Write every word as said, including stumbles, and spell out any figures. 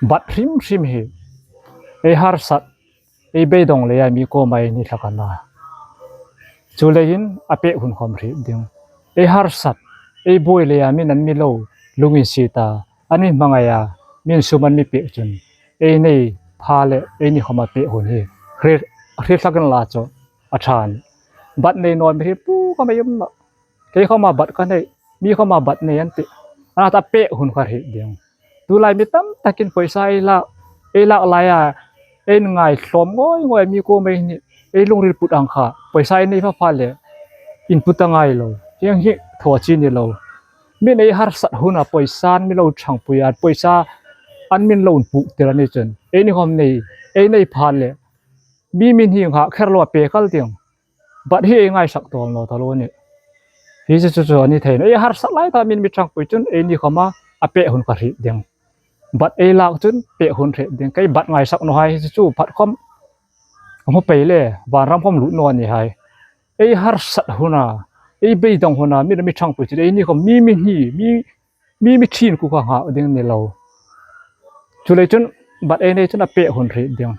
Bat hrim hrim hi ei harsat, ei beidawng leia mi kuoma ei ni hlak a na. Chuleiin a pêk hun khawm hriet ding. Ei harsat, ei buoi leia mi'n an mi lo lunginsiet a, an mi hmangai a, mi'n sum an mi pêk chun, ei nei pha le ei ni khawma pêk hun hi hre, hre hlak inla chu a ṭha a nih. Bat nei naw mi hre pu ka mei um nawh. Kei khawma bat ka nei, mi khawma bat nei an tih. A na ta pêk hun kha hriet ding. Tulai mi tam takin poisa ei lak, ei lak laia ei ngai hlawm ngawi ngawi mi kuoma ei ni, ei lungril put ang kha, poisa ei nei pha pha le input a ngai lo. Hieng hi thaw chi ni lo. Mi'n ei harsat huna poisa an mi lo ṭhangpui a, poisa an mi lo inpuk tir a ni chun, ei ni khawm nei, ei nei pha le mi mi hni nghak kher loa pêk kal ding. Bat hi ei ngaisak tawl naw ta lo a nih. Hi chu chu chu a ni thei nawh. Ei harsat lai ta mi'n mi ṭhangpui chun ei ni khawma a pêk hun kha hriet ding. Bat ei lak chun pêk hun hriet ding. Kei bat ngaisak nawhai hi chu chu phat khawm ka hmu pei le, vanram khawm lut naw a ni hai. Ei harsat huna, ei beidawng huna mi'n mi ṭhangpui chun ei ni khawm mi mi hni, mi, mi mi ṭhin ku kha nghak ding ni lo. Chuleiin chun bat ei nei chun a pêk hun hriet ding.